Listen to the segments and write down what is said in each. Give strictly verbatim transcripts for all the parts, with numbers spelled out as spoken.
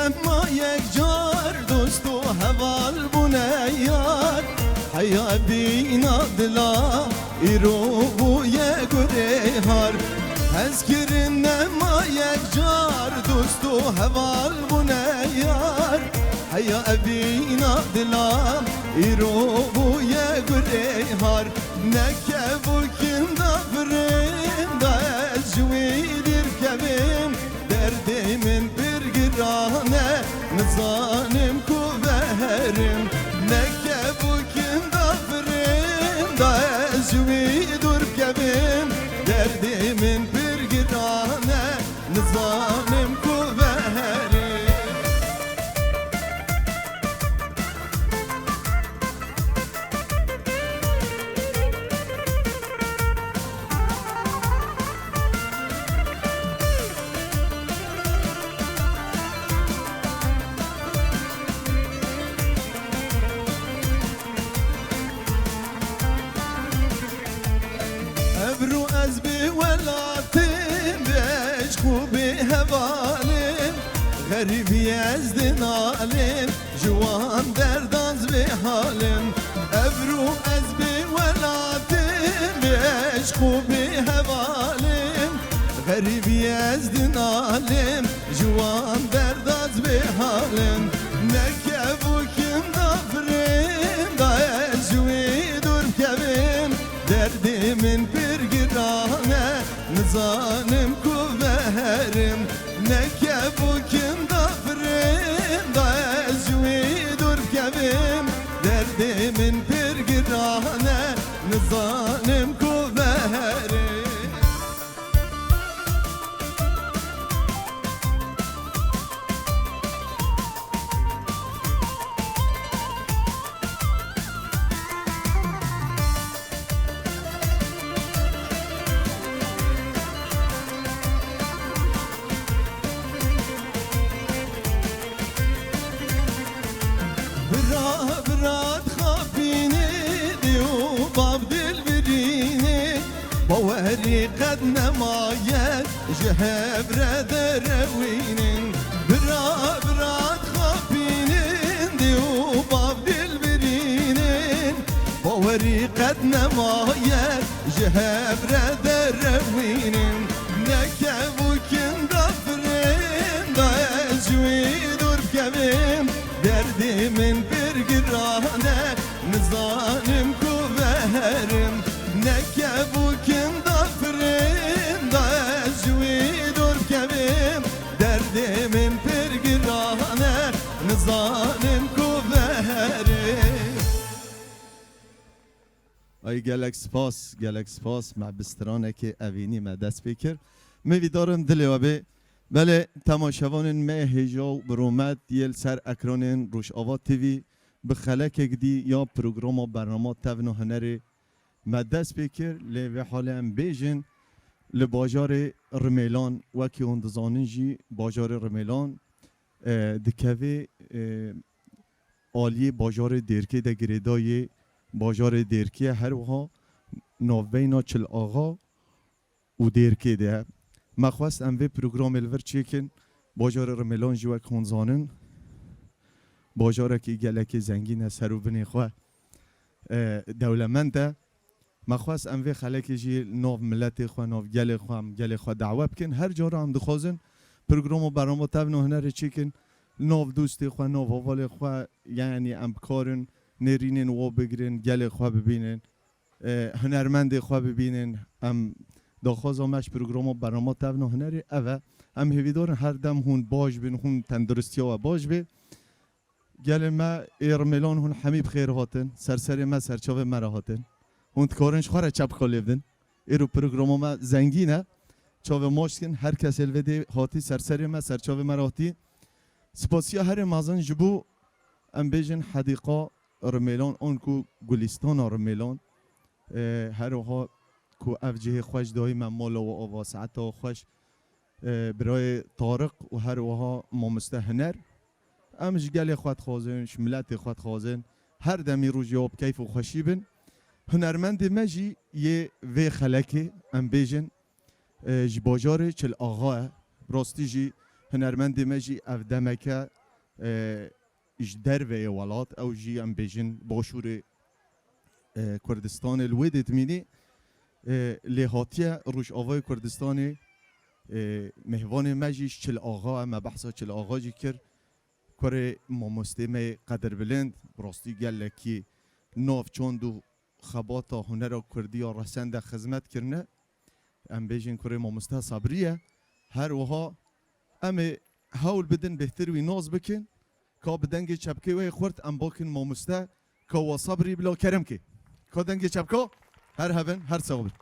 Ma yek car dost û heval bûne yar, heya bîna dila îro bûye gurê har. Hez kirin nema yek car dost û heval bûne yar, heya bîna dila îro bûye gurê har. Ne kevok in da virên da ez ji wî dûr kevim. Derdê min pir giran e, nizanim ku veherim. Ne kevok in da virên da ez ji wî dûr kevim. Derdê min pir giran e, nizanim ku veherim. Evro ez bê welatê, bê eşq û bê hevalê, xerîbî ez dinalim, ji wan derdan ez bê halim. Evro ez bê welatê, bê eşq û bê hevalê, xerîbî ez dinalim, ji wan derdan ez bê halim. Ne kevok in da virên da ez ji wî dûr kevim. Derdê min pir giran e, nizanim ku veherim. Ne kevok in da virên da ez ji wî dûr kevim. Derdê min pir giran e, nizanim ku veherim. Bira, bira dixapîne, dê û bav dilbirîne, bawerî qet nemaye ji hev re derewînin. Bira, bira dixapînin, dê û bav dilbirînin, bawerî qet nemaye ji hev re derewînin. Ne kevok in da virên da ez ji wî dûr bikevim. Derdê min pir giran e, nizanim ku veherim. Ne kevok in da virên da ez ji wî dûr bikevim. Derdê min pir giran e, nizanim ku veherim. Ay gelek spas, gelek spas. Me bi stranekê evînî me dest pê kir. Me vîdarim dilê we bê. Belê, temaşevanên me hêja û bi rûmet yê li ser ekranên Rojava T V bi xelekek dî ya programa bernama Tevna Hunerê me dest pê kir. Lê vê halê em bêjin li bajarê Rimêlan, wekî hûn dizanin jî bajarê Rimêlan, e, dikeve, e, aliyê bajarê Dêrkê de girêdayî bajarê Dêrkê ye, her wiha navbeyna Çil Axa û Dêrkê de ye. Me xwest em vê programê li vir çêkin. Bajarê Rimêlan jî wek hûn zanin, bajarekî gelekî zengîn e, ser û binê xwe, e, dewlemend e. Me xwest em vê xelekê jî nav miletê xwe, nav gelê xwe, em gelê xwe dawe bikin. Her cara em dixwazin programa bernama Tevna Hunerê çêkin, nav dostê xwe, nav hevalê xwe, yanî em bikarin nêrînên wa bigirin, gelê xwe bibînin, e, hunermendê xwe bibînin. Em daxwaza me ji programa bernama Tevna Hunerê ev e. Em hêvîdarin her dem hûn baş bin, hûn tenduristiya we baş be. Gelê me ê Rimêlan, hûn hemî bi xêr hatin. Ser serê me, ser çavê me re hatin. Hûn dikarin ji xwe re çepka lê bidin. Îro programa me zengîn e. Çavê maç dikin. Her kesê li vê dê hatî ser serê me, ser çavê me re hatî. Spasiya herê mezin ji bo, em bêjin, Hedîqa Rimêlan, anku Gulîstana Rimêlan. E, her wiha ku ev cihê xweş dayî me, mala we ava, saeta we xweş, e, birayê Tariq û her wiha mamoste Huner. Em ji gelê xwe dixwazin, ji miletê xwe dixwazin, her demî rojê we bi keyf û xweşî bin. Hunermendê me jî yê vê xelekê, em bêjin, e, ji bajarê Çil Axa ye. Rastî jî Hunermendê me jî ev demeke, e, ji derveyê welat, ew jî em bêjin başûrê, e, Kurdistanê li wê dê dimînî, e, lê hatiye Rojavayê Kurdistanê, e, mêvanê me jî ji Çil Axa, me behsa Çil Axa jî kir, kurê mamostê me yê qedirbilind, bi rastî gelekî nav çand û xebata hunera kurdî ya resen de xizmet kirine. Em bêjin kurê mamoste Sabrî ye. Her wiha em ê hewl bidin bêhtir wî nas bikin. Ka bi dengê çepkê wê xurt em bakin mamoste, ka wa Sabrî bila kerem kê. Ka dengê çepka, her hebin, her sax bin.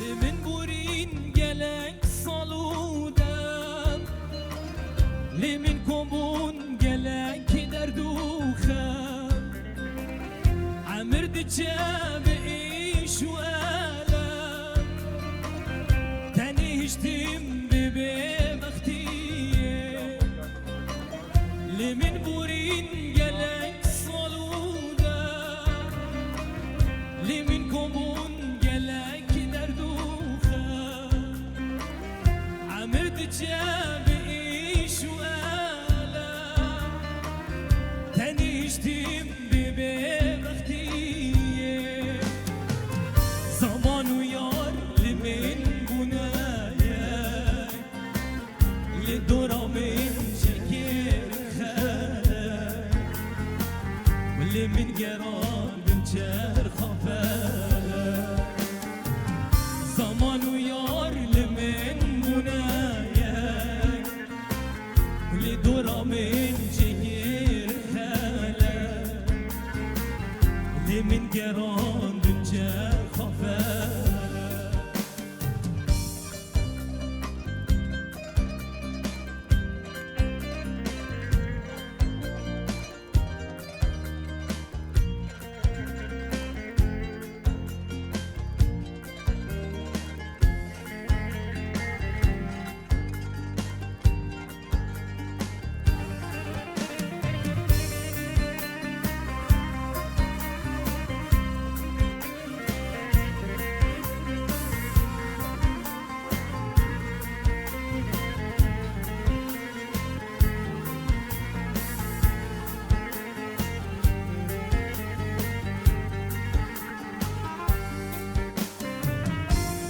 Li min borîn gelek sal û dem, li min kom bûn gelek derd û xem. Emir diçe bi îş û elem, tenê hiştim bi bêbextiyê. Li min borîn gelek sal û dem, li min kom bûn gelek derd û xem. Emir diçe bi îş û elem, tenê hiştim bi bêbextiyê. Zaman û yar li min bûne yek, li dora min çekir xelek, li min gerandin çerxa felek. Zaman û yar li min bûne yek, li dora min çekir xelek, li min gerandin çerxa felek.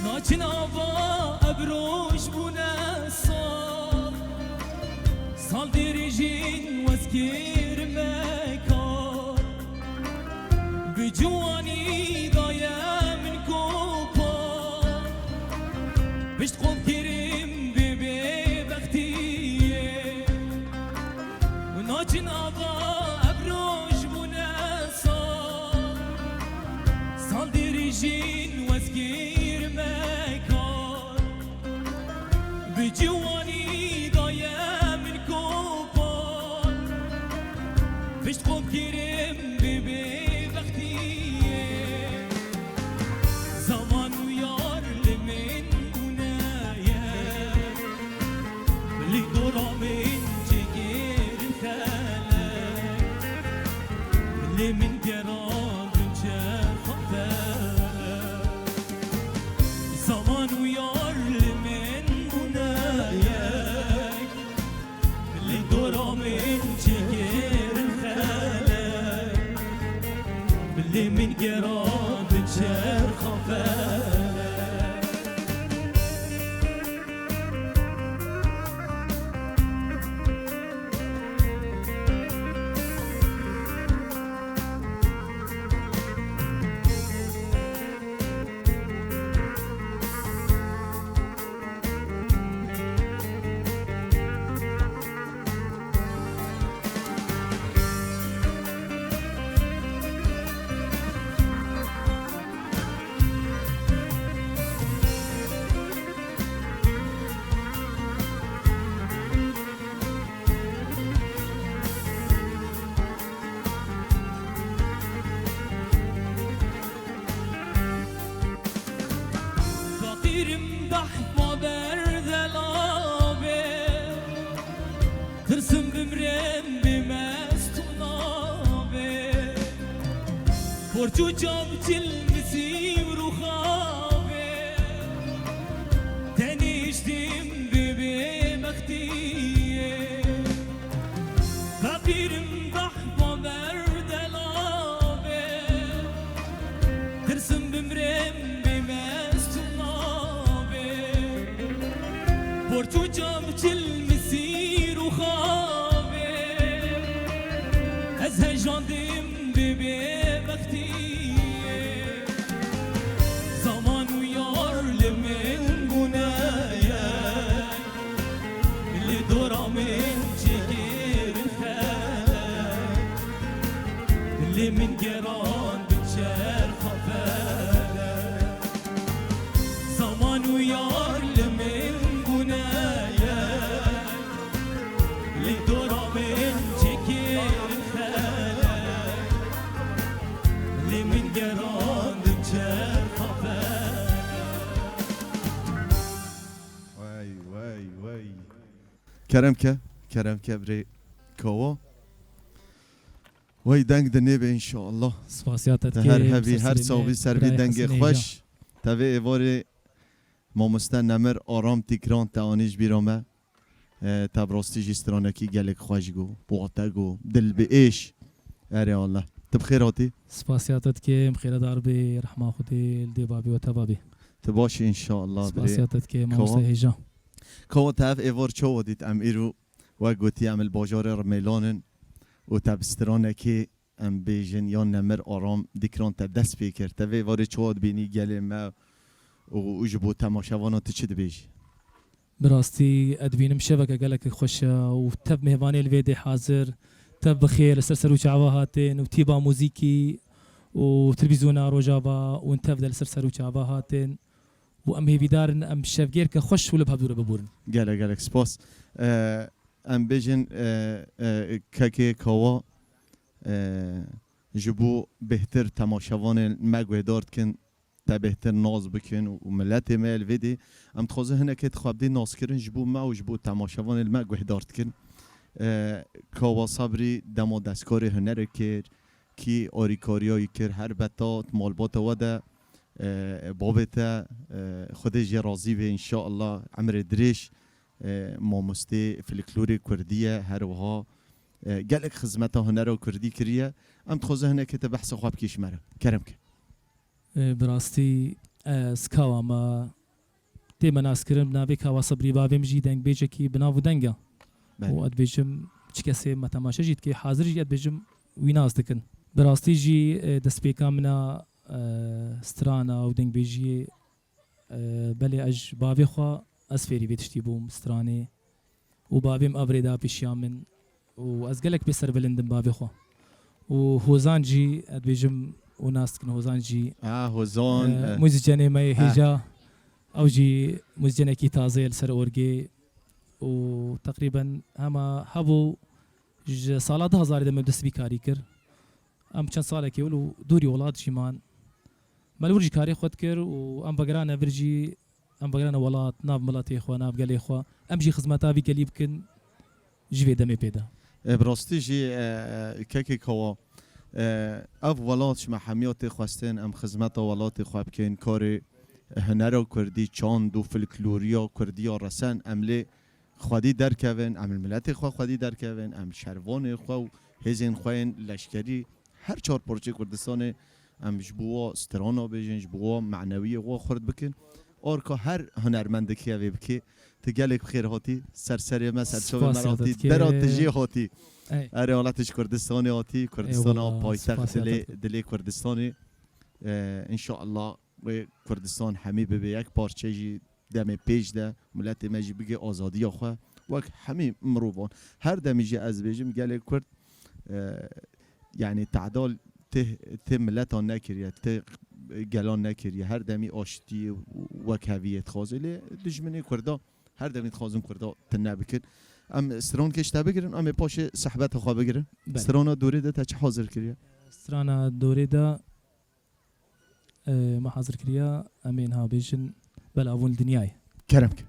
Naçin ava ev roj bûne sal, sal dirêjin wezkir me kar. Bi ciwanî daye min kopan, pişt xwe kirim bi bêbextiyê. Naçin ava ev roj bûne sal, sal dirêjin wezkir me kar. Bi ciwanî daye min kopan, pişt xwe kirim bi bêbextiyê. Zaman û yar li min bûne yek, li dora min çekir xelek, li min gerandin çerxa felek. Zaman û yar li min bûne yek, li dora min çekir xelek, li min gerandin çerxa felek. Porçû çavçil misî û rûxavê, tenîştim bibê bextiyê. Feqîrim behfa ber delavê, tirsim bimrêm bê mest û navê. Porçû çavçil misî û xavê, ez hejandim bê bêbextiyê. Zaman û yar li min bûne ye, li dora min çêkirin xelek, li min gerandin çerxa felek. Zaman û yar li min bûne ye, li dora min çêkirin xelek, li min gerandin çerxa felek. Wey, wey, wey. Kerem ke, kerem ke birê Kawa. Wey deng dinê be înşallah. Spasiya te dikê, her hebî, her sawbî ser vî dengê xweş. Te vê êvarê mamoste Nemir Aram Tîkran te anî ji bîra me. E, te bi rastî jî stranekî gelek xweş got, bi wate got, dil bi êş. Erê Allah. Tu bi xêr hatî. Spasiya te dikê, em xêredar bê, rehma Xwedê li dê babî we teva bê. Tu baş î înşallah birê. Spasiya te dikê, mamoste hêja. Kawa te ev êvar çawa dît? Em îro wek gotî em li bajarê Rimêlan in û te bi stranekê em bêjin ya Nemir Aram Dîkran te dest pê kir. Te vê êvarê çawa dibînî gelê me û, û ji bo temaşevanan tu çi dibêjî? Bi rastî ez dibînim şeveke gelek xweş e û tev mêvanê li vê dê hazir, tev bi xêr li ser ser û çava hatin û tîba muzîkî û televîzyona Rojava û tev de li ser ser û çava hatin û em hêvîdar in em şevgêrke xweş û li bi hevdû re biborin. Gelek gelek spas. E, em bêjin, e, e, kekê Kawa, e, ji bo bêhtir temaşevanên me guhdar dikin, te bêhtir nas bikin û, û miletê me li vê dê, em dixwazin hinekê dixwe bidê naskirin ji bo me û ji bo temaşevanên me guhdar dikin. E, Kawa Sabrî dema destkarê hunerê kir, kî arîkariya wî kir, her beta di malbata we de, e, babê te, e, Xwedê jê razî be înşallah, emrê dirêj, e, mamostê folklorê kurdî ye, her wiha, e, gelek xizmeta hunera kurdî kiriye. Em dixwazin hinekê te behsa xwe bikî ji me re. Kerem ke. E, bi rastî ez Kawa me tê me naskirin bi navê Kawa Sibrî, bavê min jî dengbêjekî bi nav û deng e. Belê. Û ez dibêjim çi kesê me temaşe jî dike, hazir jî ez dibêjim wî nas dikin. Bi rastî jî, e, destpêka min a, e, strana û dengbêjiyê, e, belê ez ji bavê xwe ez fêrî vê tiştî bûm, stranê. Û bavê min ev rê da pêşiya min û ez gelek pê serbilind im bavê xwe. Û Hozan jî, ez dibêjim û nas dikin Hozan jî, Ha, Hozan, e, e, muzîcenê me yê Ha. hêja, ew jî muzîcenekî taze ye li ser orgê û teqrîben hema hebû ji sala du hezarê de me dest bi karî kir. Em çend salekê wilo dûrî welat jî man. Me li wir jî karê xwe dikir û em vegerane vir jî, em vegerane welat, nav miletê xwe, nav gelê xwe. Em jî xizmeta vî gelî bikin ji vê demê pê de. E, bi rastî jî, e, e, kekê Kawa, e, ev welat ji me hemiya tê xwestin, em xizmeta welatê xwe bikin, karê hunera kurdî, çand û folkloriya kurdî ya resen em lê xwedî derkevin, em li miletê xwe xwedî derkevin, em şervanê xwe û hêzên xwe yên leşkerî her çar parçeyê Kurdistanê em ji bo wa strana bêjin, ji bo wa manewiyê wa xurt bikin. Arka her hunermendekî ev ê bike. Tu gelek bi xêr hatî, ser serê me, ser çavê me Spasiya te hatî, dikê. Dera tu jê hatî. Ey. Erê, wela tu ji Kurdistanê hatî, Kurdistana Eyvallah, paytext spasiya dilê, te dikê. Dilê Kurdistanê. Ee, înşallah wê Kurdistan hemî bibe yek parçe jî demê pêş de, miletê me jî bigê azadiya xwe wek hemî mirovan. Her demî jî ez bêjim gelê Kurd, e, yanî tedal tê, tê miletan nekiriye, tê gelan nekiriye. Her demî aştiyê û wekheviyê dixwaze. Lê dijminê Kurda her demî dixwazin Kurda tune bikin. Em strankê ji te bigirin, em ê paşê sehbeta xwe bigirin. Belê. Strana dorê de te çi hazir kiriye? Strana dorê de e, me hazir kiriye, em ê niha bêjin Belavûn li dinyayê. Kerem ke.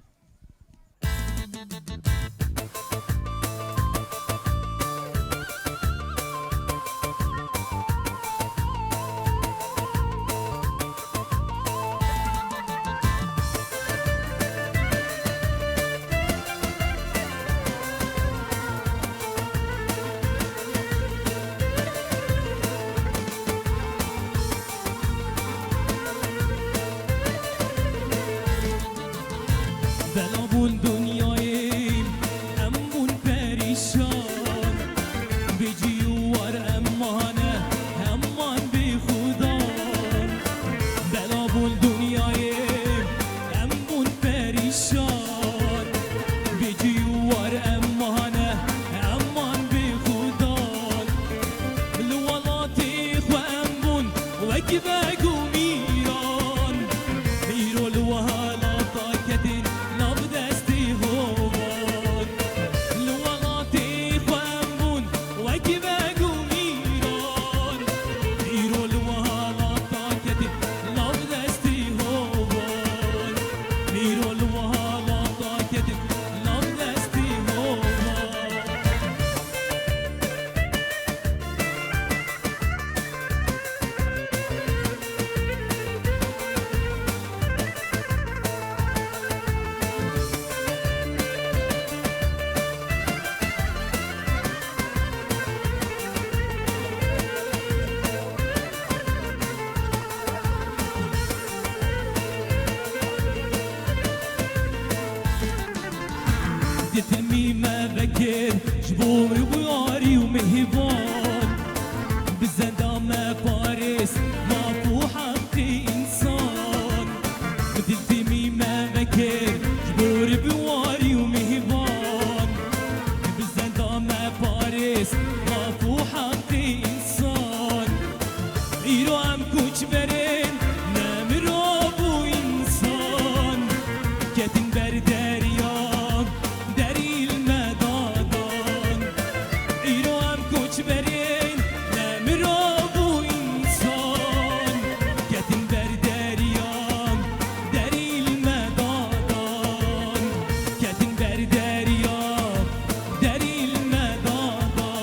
Me parêz maf û heqê însan, bi dil timî me vekir ji bo rib warî û mîhvan. Bi zenda me parêz maf û heqê însan. Îro em koçberên ne mirov û însan, ketin ber derya, derî li me dadan. Îro em koçberên ne mirov û însan, ketin ber derya, derî li me dadan. Ketin ber derya, derî li me dadan.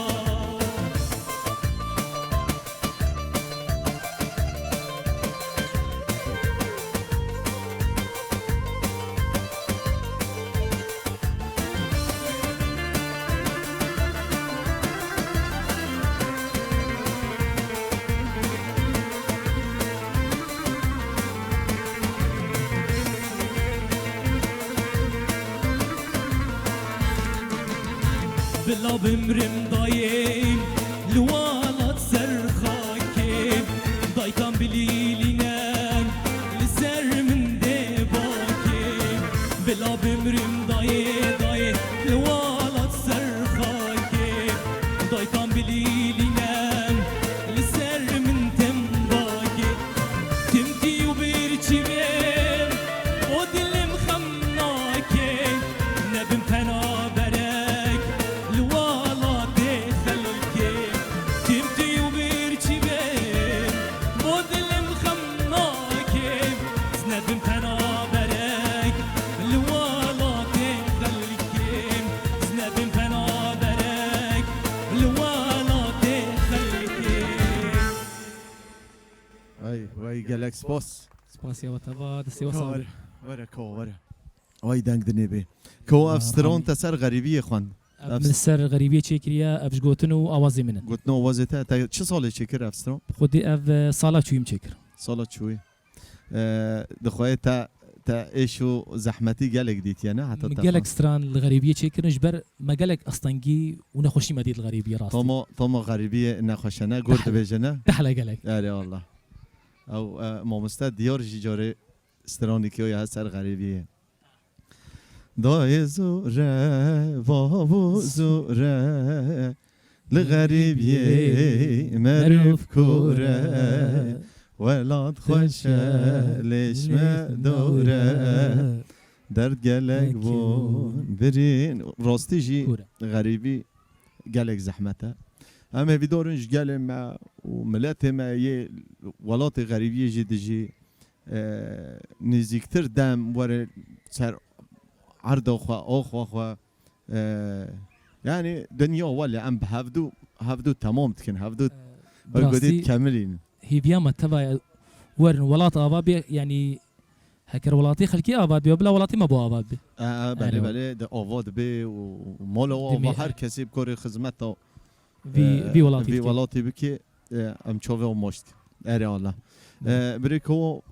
Bila bimrim dayê li welat ser xakê, daykan bilîlîne li ser min dê bakê. Bila bimrim dayê, dayê li welat ser xakê, daykan bilîlîne li ser min tim bakê. Tim tî û birçî bên, o dilim xem nake, nebim penaberek li welatê xelkê. Tim tî û birçî bên, o dilim xem nake, nebim penaberek li welatê xelkê. Nebim penaberek li welatê xelkê. Ay, vay gelek spas. Spasiya we teva, destê we sax be. Were, were, ko, were. Ay deng dinê bê. Ko ev stran te ser xerîbiyê xwend. Ev min ser xerîbiyê çêkiriye, ev ji gotin û awazê min in. Gotin û awazê te, te çi salê çêkir ev stran? Xwedî ev, e, sala çûyî min çêkir. Sala çûyî. E, dixwayê te, te êş û zehmetî gelek dîtiye, ne? Heta min te gelek stran li xerîbiyê çêkirin, ji ber me gelek astengî û nexweşî me dît li xerîbiyê rastî. Tama, tama xerîbiyê nexweş e, ne? Gur dibêje, ne? Tehle gelek. Erê Allah. Ew, e, mamoste diyar jî carê stranekî ya ser xerîbiyê. Dayê zore, bavo zore, li xerîbiyê merûv kor e, welat xweş e, lê ji me dor e, derd gelek bûn birîn. Rastî jî xerîbî gelek zehmet e. Em hêvîdar in ji gelê me û miletê me yê welatê xerîbiyê jî dijî, e, nêzîktir dem were ser erda xwe, axa xwe. E, yanî dinya welê em bi hevdû, hevdû temam dikin, hevdû, e, bi rastî dikemilîn. Hêviya me teva ye werin welat ava bê, yanî heker welatê xelkê ava bê, bila welatê me bo ava bê. E, e, belê, erê, belê, de ava dibe û mala ava, her kesê bi karê xizmeta vî, e, vî welatî vî bike. Welatî bike, e, em çavê amaşt. Erê Allah. E, birêko,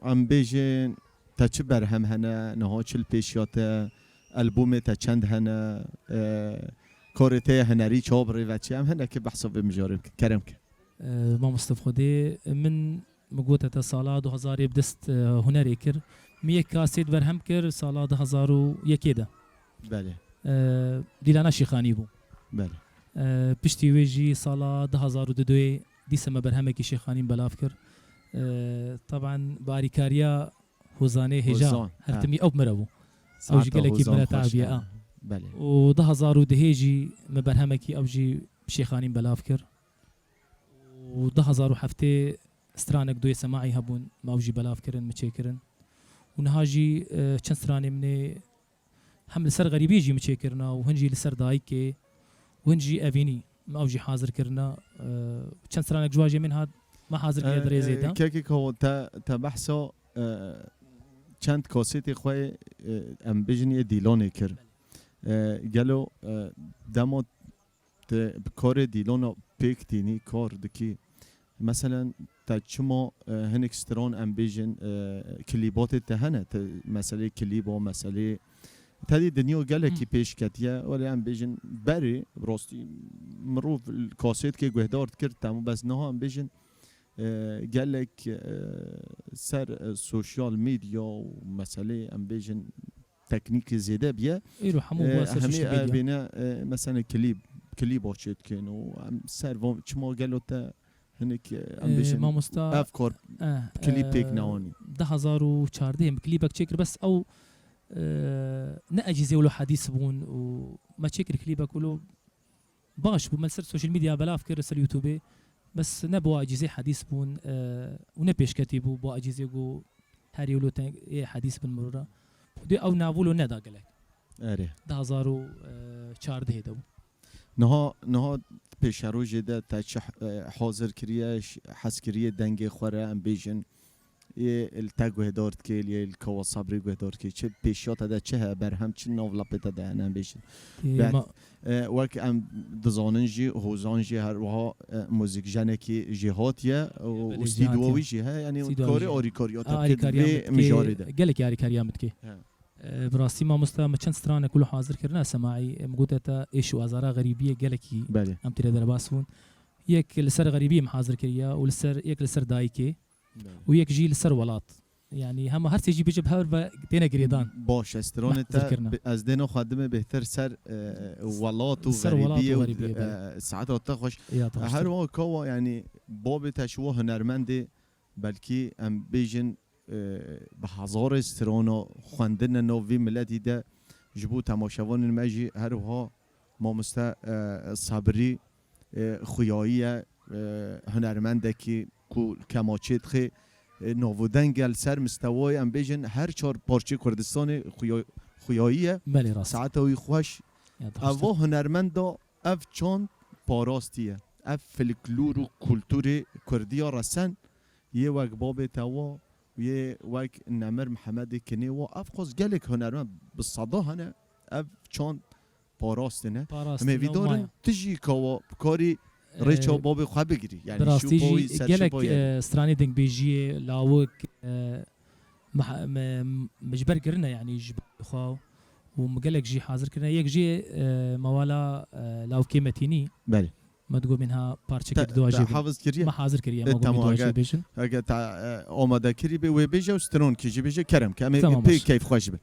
em bêjin, te çi berhem hene, niha çi li pêşiya te, albûmê te çend hene, e, karê te yê hunerî çawa bi rê ve çi? Em hinekî behsa vê mijarê bikin. Kerem ke. E, mamoste bi Xwedê, min, min gote te sala du hezarê bi dest, e, hunerê kir. Min yek kasêt berhem kir sala du hezar û yekê de. Belê. E, Dîlana Şêxanî bû. Belê. E, piştî wê jî sala du hezar û duduyê dîse me berhemekî Şêxanî belav kir. E, teban bi arîkariya Hozanê Hêja, Hozan, her timî ew mire bû. Ew jî gelekî mire tabiye, ha. Belê. Û du hezar û dehê jî me berhemekî ew jî Şêxanî belav kir. Û du hezar û heftê stranek doyê semaî hebûn, me ew jî belav kirin, me çêkirin. Û niha jî, e, çend stranê min ê hem li ser xerîbiyê jî min çêkirina û hin jî li ser dayikê û hin jî evînî me ew jî hazir kirina. E, çend stranek ji wan jî min hat me hazir kiriye di rêzê de. E, kekê Kawo, te, te behsa, e, çend kasetê xwe, e, em bêjin yê Dîlanê kir. E, gelo, e, dema te bi karê Dîlana pêk tînî, kar dikî. Meselen, te çima, e, hinek stran em bêjin, e, klîbatê te hene, te meselê klîba, meselê, Tedî dinya gelekî pêş ketiye, welê em bêjin berê, bi rastî mirov li kasêtkê guhdar dikir, temû bes niha em bêjin, e, gelek, e, ser, e, sosyal medya û meselê em bêjin teknîkê zêde biye. Îro hemû E, bûye ser hemî sosyal medya. Evêne, e, mesela klîb, klîba çêdikin û em ser van çima gelo te hinek, e, em E, bêjin mamosta, ev kar e, klîb e, pêk newanî. Du hazar û çardeh em klîbek çêkir, bes ew, e, ne ecîzê wilo hedîs bûn û me çêkir klîbek wilo baş bû, me li ser sosyal medya belav kir, li ser YouTubeê. Bes ne bi wa ecîzê hedîs bûn, e, û ne pêşketî bû, bi wa ecîzê ku herî wilo te yê hedîs bin mirû re. Dê ew nav wilo neda gelek. Erê. Du hazar û çardehê de bû. Niha, niha pêşerojê de te çi, e, hazir kiriye, ş-, hez kiriye dengê xwe re em bêjin. Yê li te guhdar dike, yê li Kawa Sabrî guhdar dike. Çi pêşiya te de çi heye, berhem çi nav lapê te de hene em bêjin. Kê Be-, ma- e, wek em dizanin jî, Hozan jî her wiha, e, muzîkjenekî jêhatî ye û, Belê, û jêhatî stîdyoya ye. Wî jî heye, yanî Stîdyoya karê wî jî. Arîkariya te A, dike di arîkariya vê min dike, mijarê de. Gelekî arîkariya min dike. He. E, bi rastî mamosta me çend stranek wilo hazir kirine semaî, em gote te êş û azara xerîbiyê gelekî Belê. Em tê de derbas bûn. Yek li ser xerîbiyê em hazir kiriye û li ser, yek li ser dayikê. Belê. Û yek jî li ser welat. Yanî hema her sê jî bêje bi hev re têne girêdan. Baş e, stranê te, bi-, ez dêna xwe dime bêhtir ser, e, welat û Ser welat û xerîbiyê û, xerîbiyê, belê. E, saeta te xweş. Ya, te xweş. Her wiha Kawa, yanî babê te ji wa hunermendê, belkî em bêjin, e, bi hezarê strana xwendine nav vî miletî de ji bo temaşevanên me jî her wiha mamoste, e, Sabrî, e, xuyayî ye, e, hunermendekî ku kemaçê dixê, e, nav û deng e li ser mistewayê em bêjin her çar parçê Kurdistanê xuya-, xuyayî ye. Belê rast. Saeta wî xweş. Ya, te xweş. Ev va hunermenda ev çand parastiye. Ev folklor û kulturê Kurdiya resen yê wek babê te wa, yê wek Nemir Mihemedê Kinê wa, ev qas gelek hunermend bi seda hene, ev çand parastine. Parastine Em ê vîdarin û maya. Tu jî Kawa bikarî Ee, rêça babê xwe bigirî. Yanî bi rastî şûpa jî wî ser gelek, şûpa yê. E, stranê dengbêjiyê, lawik, e, meh-, me, me ji ber kirine, yanî ji ber xwe û me gelek jî hazir kirine. Yek jî, e, mewala, e, lawikê Metînî. Belê. Me digot min ha parçekê Te, di dua te jê bin. Hafiz kiriye? Me hazir kiriye, E, me got min tamam, dua jê eger, bêjin. Eger te, e, amade kirî bê, wê bêje û stron kî jî bêje, kerem ke. Em ê Tamam, pê baş. Keyf xweş bin.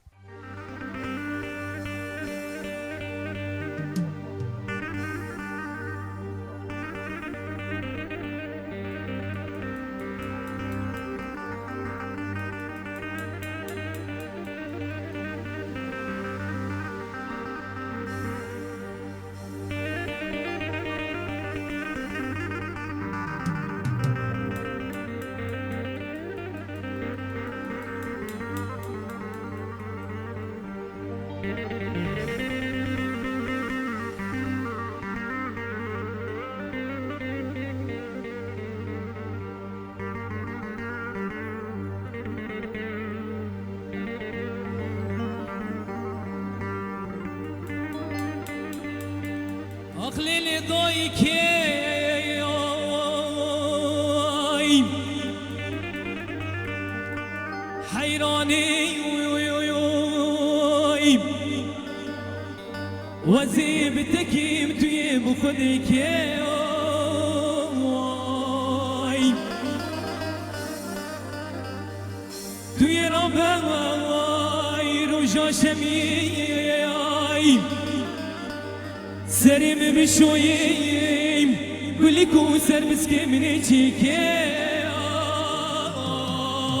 Aqlê lê dayikê, ay, heyranê, oy, oy, oy, oy. Wezê bi tekî bi tu yê bi xwe dêkê, ay. Tu yê rabe, ay, roja şemî, ay. Serê min bişoyê, gulî ku ser miskê min ê çêkê,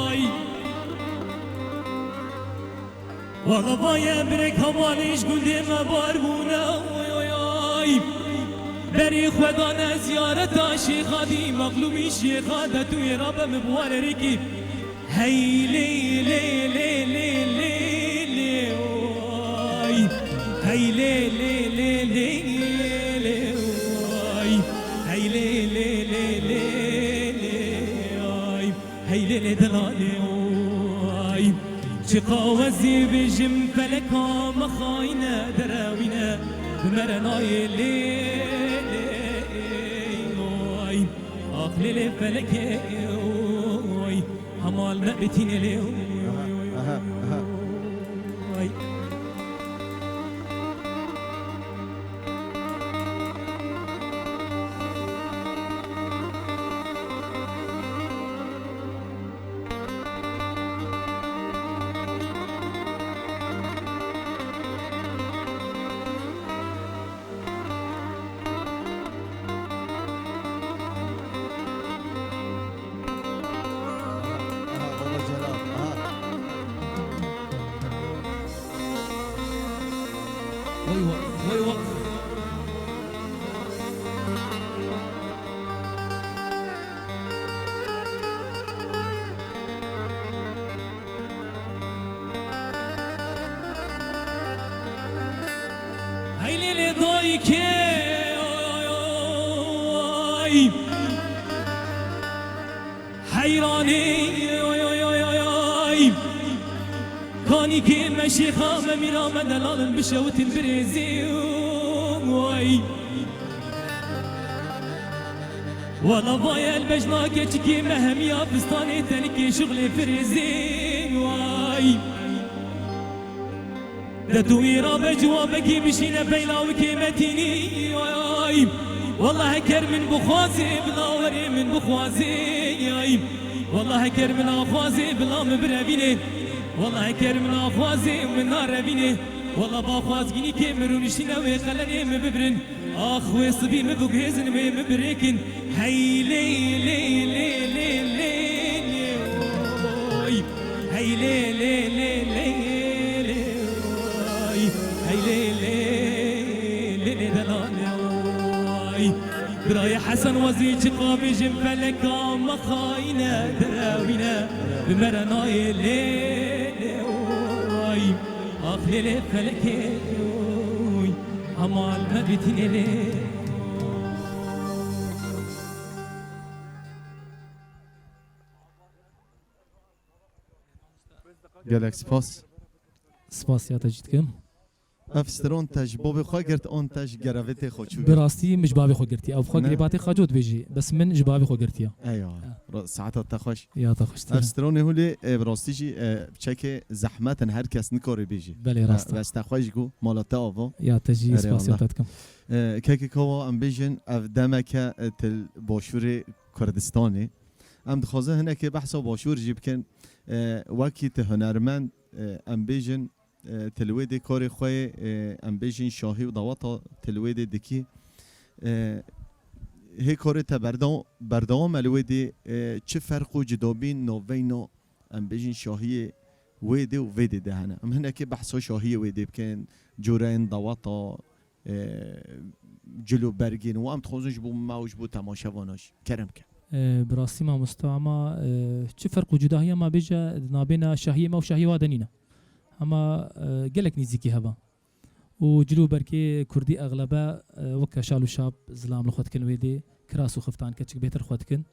ay. Wexevaye birek hevalê ji gundê me bar bûne, oy, oy, oy. Berê xwe dane ziyareta şêxa dî, mexlûmî şêxa de tu yê rabe min bi wan erêkî. Hey lê, lê, lê, oy. Hey lê, lê, lê, lê, lê, oy. Hey lê, lê, lê, lê, lê, oy. Hey lê, lê, dela lê, oy. Çiqa wezî bijim feleka me xayne derewîne. Bi me re nayê lê, lê, oy. Ax lê, lê, felekê, oy. Hemal me bitîne lê, oy. Aha, aha, aha. Ay. Vay vay. Hey lê lê dayikê, oy, oy, oy. Heyranê, oy, oy, oy, oy, oy. Kanîkê me şêxa me mîra me delalin bişewitin birêzê, oy. Wala vay elbej nake çikê me hemiya fistanê tenikê şixlê firêzê, oy. De tu wî rabe ciwabekî bişîne peyla wikê metînî, ay. Wala heker min bixwazê, bila werê min bixwazê, ay. Wala heker min axwazê, bila min birevînê. Wala heker min axwazê, min narevînê. Wala baxwazgînî kê min rûniştîne wê qelenê min bibirin. Ax wê sibî min biguhêzin, wê min birêkin. Hey lê, lê, lê, lê, lê, lê, oy. Hey lê, lê, lê, lê, lê, oy. Hey lê, lê, lê, lê, delalê, oy. Birayê Hesen Wezî çiqa bêjin feleka me xayîne, derewîne. Bi me re nayê lê, lê, oy. Ax lê, lê, felekê, oy. Hemal me bîtînê lê. Gelek spas. Spasiya te jî dikim. Ev stron te ji bavê xwe girt, an te ji gerevetê xwe çû girt? Bi rastî min ji bavê xwe girtî. Ew xwe Ne. girêbatê xwe cot bêjî. Bes min ji bavê xwe girtiye. Eya. Ha. Ra-, saeta te xweş. Ya te xweş. Ev stronê hûlê, e, bi rastî jî, e, çekê zehmet in, her kes nikare bêjî. Belê, E, rast e. Bes te xweş got, mala te ava. Ya te jî Erê spasiya Allah. te dikim. E, kekê Kawa, em bêjin, ev demeke, e, til Başûrê Kurdistanê. Em dixwazin hinekê behsa Başûr jî bikin. E, wekî tu hunermend, e, em bêjin, e, tu li wê dê karê xwe yê, e, em bêjin şahî û daweta tu li wê dê dikî. E, hê karê te berda-, berdewam e li wê dê, e, çi ferq û cudabîn navbeyna, em bêjin, şahiyê wê dê û vê dê de hene? Em hinekê behsa şahiyê wê dê bikin, cureyên daweta, e, cil û bergên û em dixwazin ji bo me û ji bo temaşevana jî. Kerem ke. E, bi rastî mamosta, ama, e, çi ferq û cudahiya me bêje di nabêna şahiyê me û şahiyê wa de nîne. Hema, e, gelek nîzîkî heba. Û cil û bergê kurdî exlebe, e, weke şal û şap zilam li xwe dikin wê dê, kiras û xiftan keçik bêtir xwe dikin.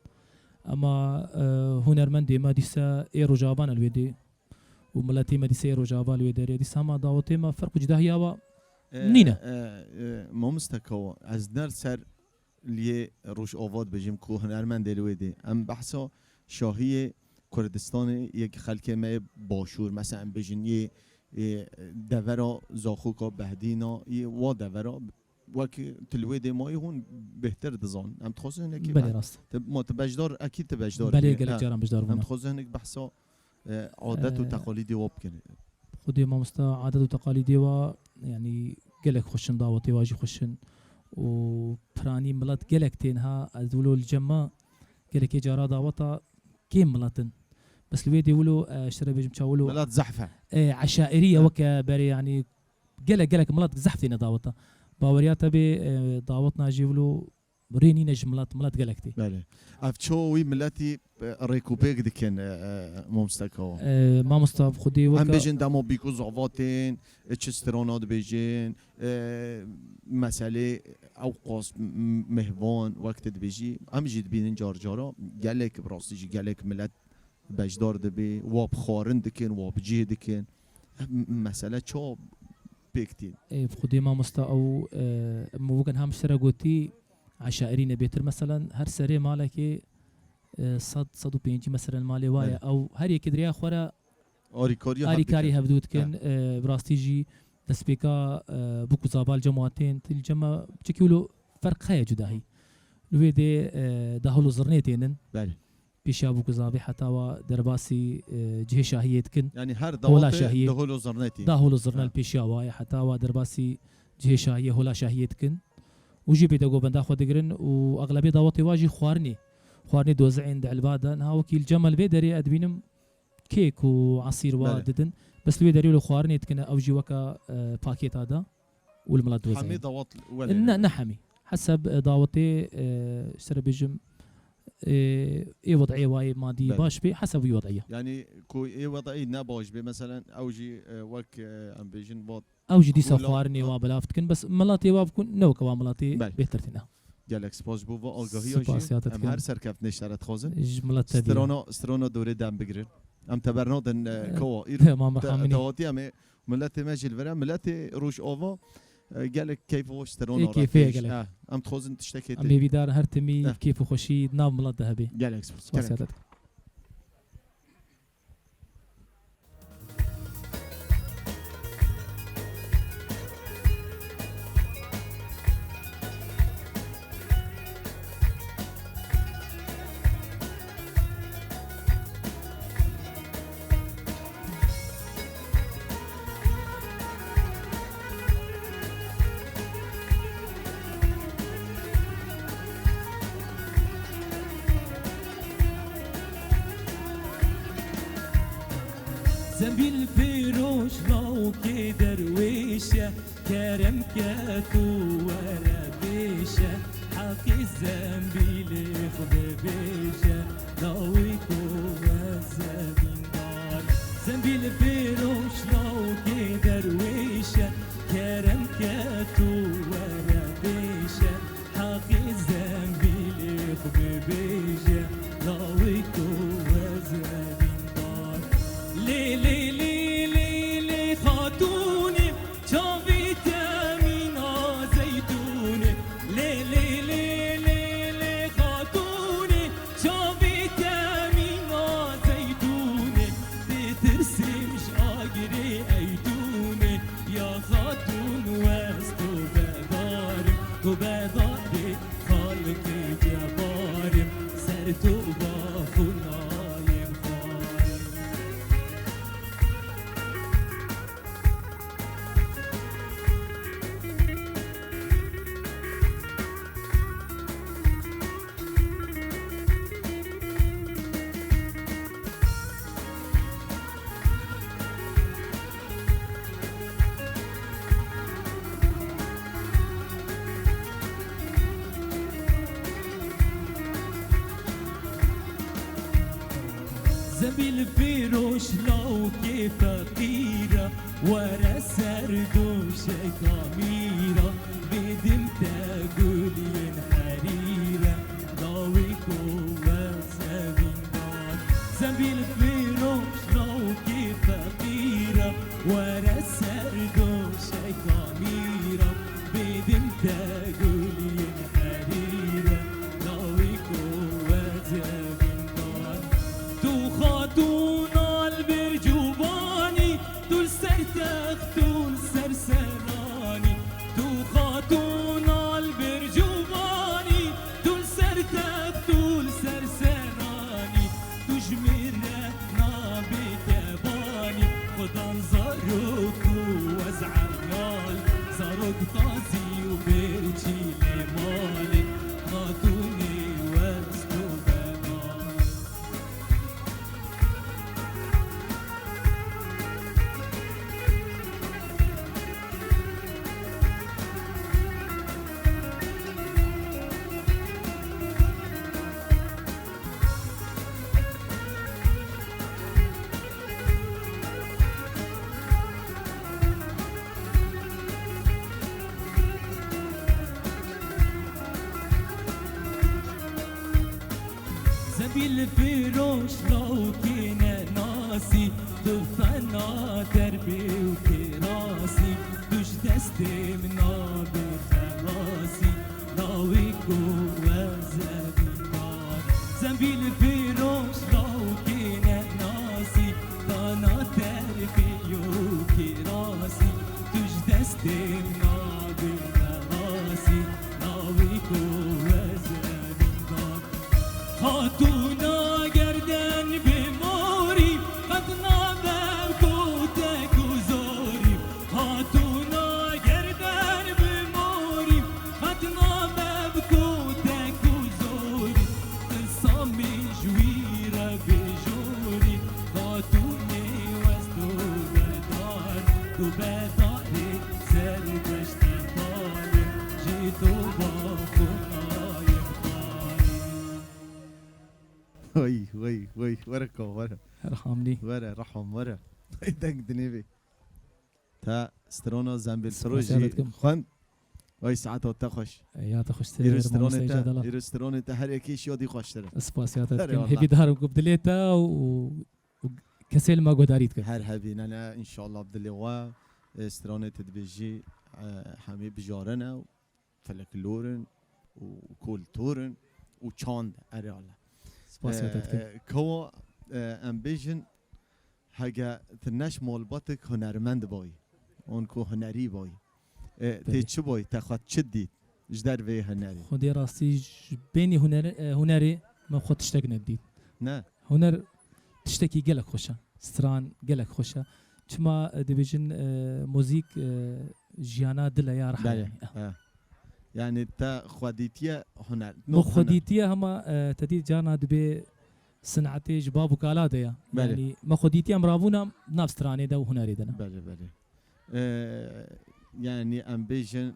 Ema, e, hunermendê me dîse ê Rojava ne li wê dê. Û miletê me dîse ê Rojava li wê derê. Dîsa hema dawetê me ferq û cudahiya wa E, nîne. E, e, mamoste Kawa, ez ner ser liyê Rojava dibêjim ku hunermendê li wê dê. Em behsa şahiyê Kurdistanê yek xelkê me yê Başûr, mesela em bêjin yê, yê devera Zaxoka Behdîna, yê wa devera, wek tu li wê dê mayî hûn bêhtir dizan. Em dixwazin hinekî Belê, beh-, rast. Te, ma tu beşdar, ekî tu beşdar Belê, bûyî. Gelek Ha. caran beşdar Em bûne. dixwazin hinek behsa, e, adet û E, teqalîdê wa bikin. Xwedê mamosta, adet û teqalîdê wa, yanî gelek xweş in, dawetê wa jî xweş in. Û piranî milet gelek tên ha, ez wilo li cem me gelekê cara daweta kêm milet in. Bes li wê dê wilo, e, ji te re bêjim ça wilo, Milet zehf e. e, eşairî ye Ha. weke berê, yanî gelek, gelek milet zehf têne daweta. Baweriya te bê, e, dawetna jî wilo rê nîne ji milet, milet gelek tê. Belê. Ev ço wî miletî, e, rêkûpêk dikin, e, e, mamoste Kawa. E, mamosta, bi xwedê Em weke bêjin dema bîk û zava tên, e, çi strana dibêjin, e, meselê ew qas m-, m-, mêhvan, wek tu dibêjî, em jî dibînin car cara, gelek, bi rastî jî gelek milet beşdar dibe, wa bi xwarin dikin, wa bi cih dikin. Em, mesele ça pêk tîn? Ê, bi xwedê mamosta ew, e, em wek niha min ji te re gotî, eşairî ne bêtir, meselen, her serê malekê, e, sed, sed û pêncî meselen malê wa ye. Evet. Ew her yekê di rêya xwe re Arîkariya hev arîkarî dikin. hevdû dikin. Evet. E, bi rastî jî destpêka, e, bûk û zava li cem wan tên, li cem me çekî wilo ferq heye cudahî. Li wê dê, e, dahol û zirnê tênin. Belê. Pêşiya bûk û zavê heta wa derbasî, e, cihê şahiyê dikin. Yanî her Hola dawetê şahiyê. dahol û zirnê tê. Dahol û zirnel Ha. pêşiya wa ye, heta wa derbasî cihê şahiyê, hola şahiyê dikin. Û jî bêde govenda xwe digirin û exlebê dawetê wa jî xwarinê. Xwarinê dozeyên di elba de. Niha wekî li cem me li vê derê ez dibînim kêk û esîr wa Belê. didin. Bes li wê derê wilo xwarinê dikine, ew jî weka, e, pakêta de. û li milet diwêze. Hemî dawet welê Ne, ne. ne hemî. Heseb, e, dawetê, e, ji te re bêjim, e, ê wed'ê wayê madî Belê. baş bê, heseb wî wed'î ye. Yanî ku ê wed'î ne baş bê, meselen ew jî, e, wek, e, em bêjin vat Ew jî dîsa Kula- xwarinê Ha. wa belav dikin, bes miletê wa bikun, ne weke wa miletê Belê. bêhtir tîne. Gelek spas ji bo va agahiya jî. Spas ya te Em dikim. her serkeftinê ji te re dixwazin. Ji milet te diye. Strana, strana dorê dem bigirin. Em te bernadin, e, Eh, kawa. Îro tamam, te, Hamînî. te hatî em ê miletê me jî li vir e. Miletê Rojava, e, gelek keyf û strana Ê kêfê ye gelek. Ha, em dixwazin tiştekê Em tê. hêvîdar her timî Eh. kêf û xweşî di nav milet de hebê. Gelek spas. Spas Gelek. ya te dikim. Zembîl firoş lawkê derwêş e, kerem ke tu were pêş e, heqî zembîlê xwe bibêje, lawê ku ez evîndar. Zembîl firoş lawkê derwêş e, kerem ke tu were pêş e, Heqî zembîlê xwe bibêje, lawê ku ez evîndar. Lê, lê, lê, lê, lê, xatûnê, çavê te mîna zeytûnê. Lê, lê, lê, lê, lê, xatûnê, çavê te mîna zeytûnê. Ditirsim ji agirê eytûnê. Ya xatûn wez tu bedar im, tu bedarê xalqê cebar im, ser tu baxûnayê xwarim. Zembîl firoş lawkê feqîr e, were ser doşeka mîra, bêdim te guliyên herîr e, dawî ku wez evîndar. Zembîl firoş lawkê feqîr e, were ser doşeka mîra, bêdim te guliyên herîr e, dawî ku wez evîndar. Tu xatûna li Bircûbanî, tu li ser text û li ser seranî. Tu xatûna li Bircûbanî, tu li ser text û li ser seranî. Tu ji min re nabê tebanî. Xudan zarok û ez eyal, zarok qazî û birçî lê malê. Xatûnê wez tu bedar. Zembîl firoş lawkê nenasî, tu fena derbê û kirasî, tu ji destê min nabê xelasî, lawê ku ez evîndar. Zembîl firoş lawkê nenasî, fena derbê û kirasî, tu ji destê min nabê xelasî, lawê ku ez evîndar. Xatûna gerden bi morî, qet nabe bi kotek û zorî. Xatûna gerden bi morî, qet nabe bi kotek û zorî. Qisa min ji wî re bêjorî, xatûnê wez tu bedar, tu bedarê ser de Wey, wey, were ko, were. Erhamlî. Were, Rehom, were. Deng dinê bê. Te strona Zembîl Firoz jî xwend. Wey, saeta te xweş. Ya te xweştir, Îro stronê te, îro stronê te her yekê şiya dî xweştir e. Spas ya te dikim. Hêvîdar im ku bi dilê te û, û kesê li me guhdarî dikin. Her hebî, ne, ne, înşallah bi dilê we, e, stronê te dibêjî, e, hemî bijare ne. Feleklor in û kultur in û çand, erê wele. Spas ya te dikim. E, e, Kawa, e, em bêjin, hege tu neş malbatik hunermend boyî, an ku hunerî boyî. E, tê çi boyî, te xwe çi dît ji dervê hunerê? Xwedê rastî ji bênî huner-, e, hunerê me xwe tiştek nedît. Ne? Huner tiştekî gelek xweş e. Stran gelek xweş e. Çima, e, dibêjin, e, muzîk, e, jiyana dil e ya rih e. Belê, yanî. He. Yanî te xwe dîtiye huner. Min xwe dîtiye hema, e, te dît carna dibê sinetê ji bav û kala de ye. Belê. Yanî me xwe dîtiye em rabûna nav stranê de û hunerê de ne. Belê, belê. E, yanî em bêjin,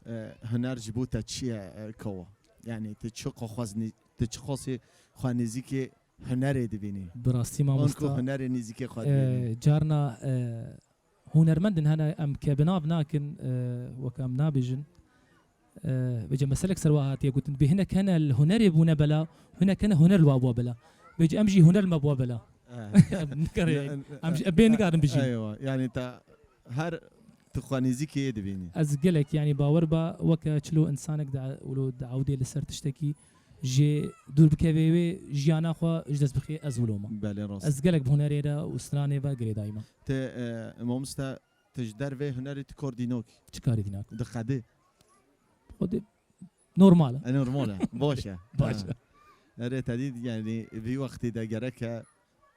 e, huner ji bo te çi ye, e, Kawa? Yanî tu çi xwe xweznî-, tu çi xwesê xwe nêzîkê hunerê dibînî? Bi rastî mamosta, hunerê nêzîkê xwe dibînî. E, carna, e, hunermendin hene em ke bi nav nakin, e, weke em nabêjin. E, vêce meselek ser wa hatiye gotin. Bê hinek hene li hunerê bûne bela, hinek hene huner li wa bûa bela. Vêce em jî huner li me bûa bela. E. Em nikarê, em jî, em bê nikarin bijîn. Eywa, yanî te her tu xwe nêzîkê yê dibînî. Ez gelek, yanî bawer ba weke çilo insanek de wilo diewdê li ser tiştekî jê dûr bikevê wê jiyana xwe ji dest bixê ez wilo me. Belê rast. Ez gelek bi hunerê re û stranê ve girêdayî me. Te, e, mamoste, tu ji dervê hunerê tu kar dînokî? Çi karê dînak? Diqedî? Xwedê normal e. E, normal e. Baş e. Baş e. Ha. Erê te dît, yanî vî wextî de gerek e,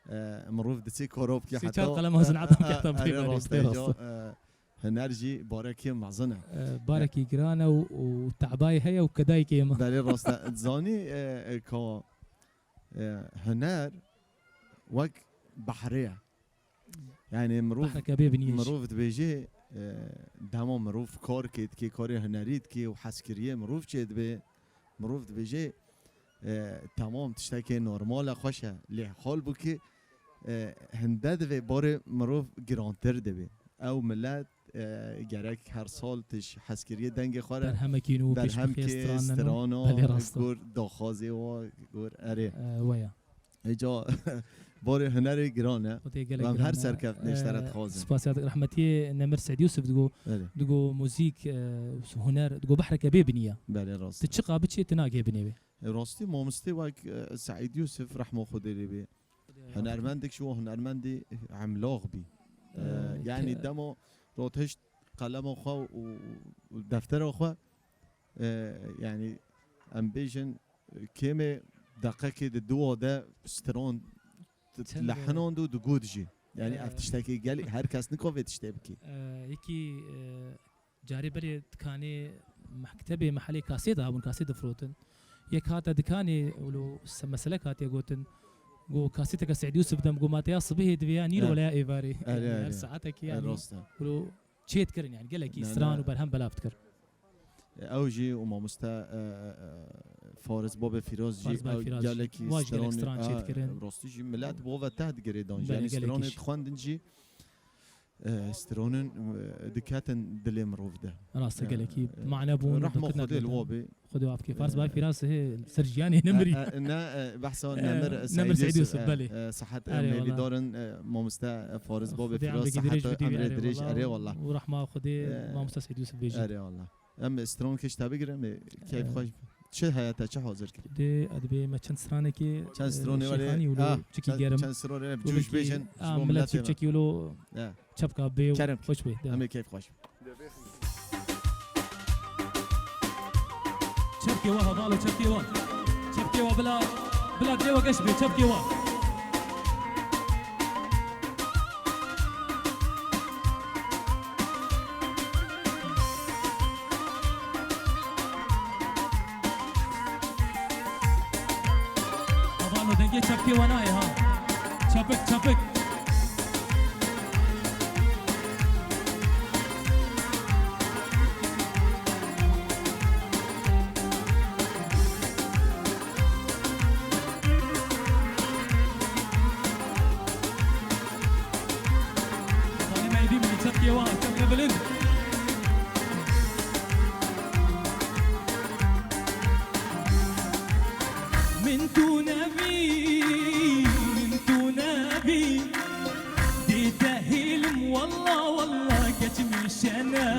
e, mirov diçê koro bike heta. Sê çar qelema zineta bike heta bike. Erê rast e. Huner jî barekî mezin e. E, barekî giran e û, û tebayê heye û kedayekê ye me. Belê rast e. Zanî, e, e, ka, e, huner wek behrê ye. Yanî mirov, behreke bê biniyê jî. Mirov dibêje, e, dema mirov kar kê dike, karê hunerî dike û hezkiriyê mirov çêdibe, mirov dibêje, e, temam tiştekê normal e, xweş e. Lê halbûkî, e, hinde divê barê mirov girantir dibe. Ew milet, e, gerek her sal tij hezkiriyê dengê xwe re berhemekî nû pêş bixê, strana, belê rast e, gor daxwazê wa, gor erê. E, we ya. Êca barê hunerê giran e. Xwedê gelek giran e. Em her serkeftinê ji te re dixwazin. Spas ya te, rehmetiyê Nemir Seîd Yûsif digo, belê, digo muzîk, e, huner, digo behreke bê binî ye. Belê, rast e. Tu çiqa biçê, tu nagihê binê wê. E, rastî mamostê wek, e, Seîd Yûsif rehma Xwedê lê bê. Hunermendek ji wan hunermendê emlaq bî. E, e, yanî dema rot hişt qelema xwe û, û deftera xwe, e, yanî em bêjin, kêmê deqekê di dua de stran t-, lehinand û digot jî. Yanî ev tiştekê gelî her kes nikare vê tiştê bike. E, yekî, e, carê berê dikanê mektebê mehelê kasêt habûn, kasêt difirotin. Yek hate dikanê, wilo se-, meselek hatiye gotin. Go kasêteke Seîd Yûsif dem, go mateya sibihê divê ya nîr weleya êvarê. Yanî her saetekî, yanî wilo çê dikirin, yanî gelekî stran û berhem belav dikir. Ew jî û mamoste, e, e, Faris Babê Firaz jî, Faris Babê Firaz jî, gelekî wa jî gelek stran çêdikirin. Rastî jî milet bo ve teh digirê dan jî. Belê, yanî stranê dixwendin jî, e, stranin, e, diketin dilê mirov de. Rast e, gelekî mane bûn. Rehma Xwedê li wa bê. Xwedê wa bikê. Faris Babê Firaz hê ser jiyanê nemirî. E, e, ne, e, behsa Nemir, e, Nemir Seîd Yûsif, belê. E, sihet em hêvîdarin, e, mamoste, e, Faris Babê Firaz sihet û emrê dirêj, erê wallah. Û rehma Xwedê mamoste Seîd Yûsif bêjî. Erê wallah. Em strankê ji te bigirin, em keyf xweş. Çi heye te çi hazir kirî? Dê, ez dibê me çend stranekê, çend stranê, e, wele, Şêxanî wilo, ah, çikî gerim. Çend stranê, wilo cûj bêjin, ah, ji bo milet miletê me. Çikî wilo çepka bê û kerem, xweş bê. Em ê keyf xweş. Çepkê wa hevalo, çepkê wa. Çepkê wa bila, bila dê wa geş bê, çepkê wa. Avano dengê çepkê we nayê ha. Çepik, çepik. Eyvah, çemke bilind. Min tu nebî, min tu nebî. Dî te hîlim, walla, walla, keçmişe ne.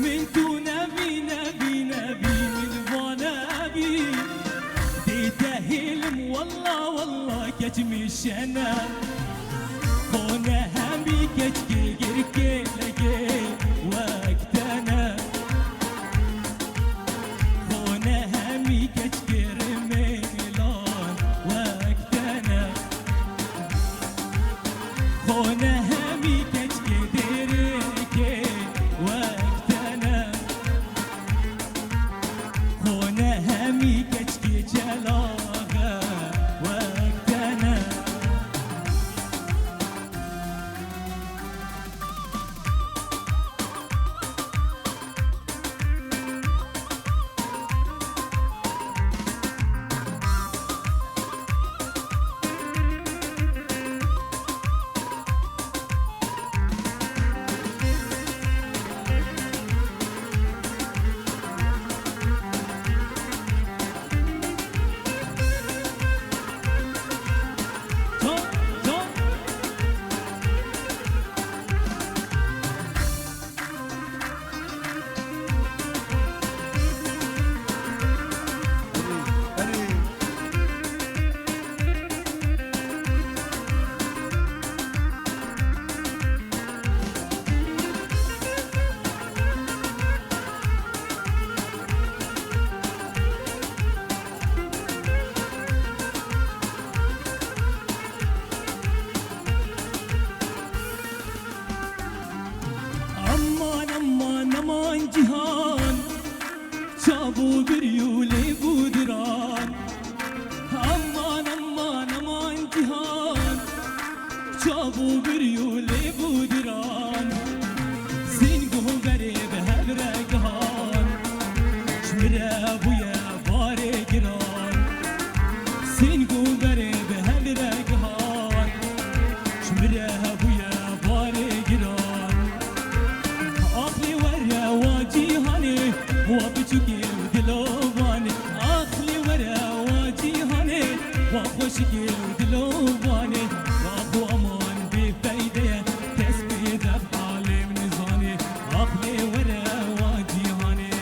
Min tu nebî, nebî, nebî, min va nebî. Dî te hîlim, walla, walla, keçmişe ne. Xone hemî keçkê girkê legê wek te ne. Xone hemî keçkê rimêlan wek te ne. Xone hemî keçkê dêrikê wek te ne. Xone hemî keçkê çelaxe wek te ne. Aman, aman, aman cihan, çav û birî û lêv û diran. Aman, aman, aman cihan, çav û birî û lêv û diran. Sîng û berê bi hev re gihan, ji min re bûye barê giran. Sîng û berê bi hev re gihan, ji min re hebûye barê giran. Axlê were wa cîhanê, wa biçûkê û dilovan. Axlê were wa cîhanê, wa xweşikê û dilovanê. Ax û aman bê feyde ye, kes bê def alêm nizanê. Axlê were wa cîhanê.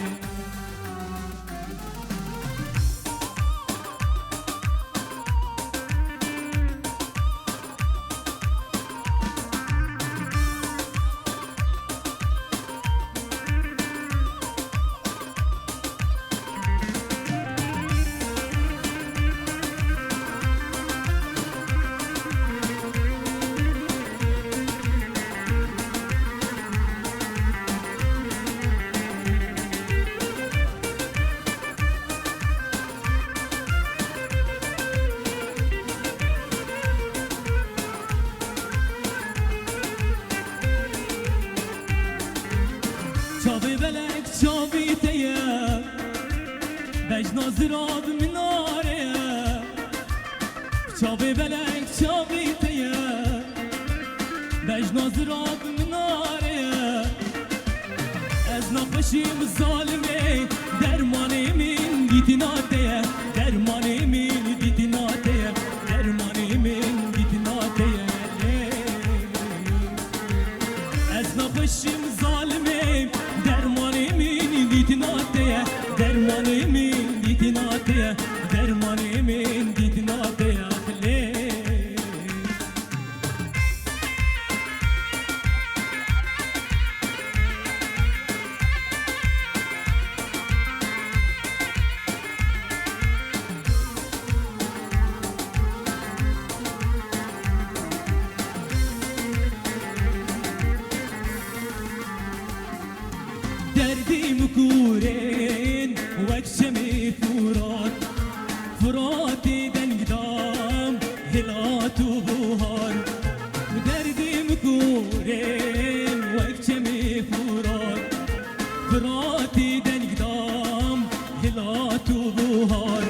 Çavê belek çavê te ye, bejna zirav minare ye. Çavê belek çavê te ye, bejna zirav minare ye. Ez nexweşîm zalimê, dermanê min dîtina te ye, dermanê min dîtina te ye, dermanê min dîtina te ye. Ez nexweşim zalimê, dermanê min dîtina te ye, dermanê min dîtina te ye, dermanê min dîtina te ye, axlê. Derdê min kurên wek çemê Furat, Furatê deng dam hilat û buhar. Derdê min kurên wek çemê Furat, Firatê deng dam hilat û buhar.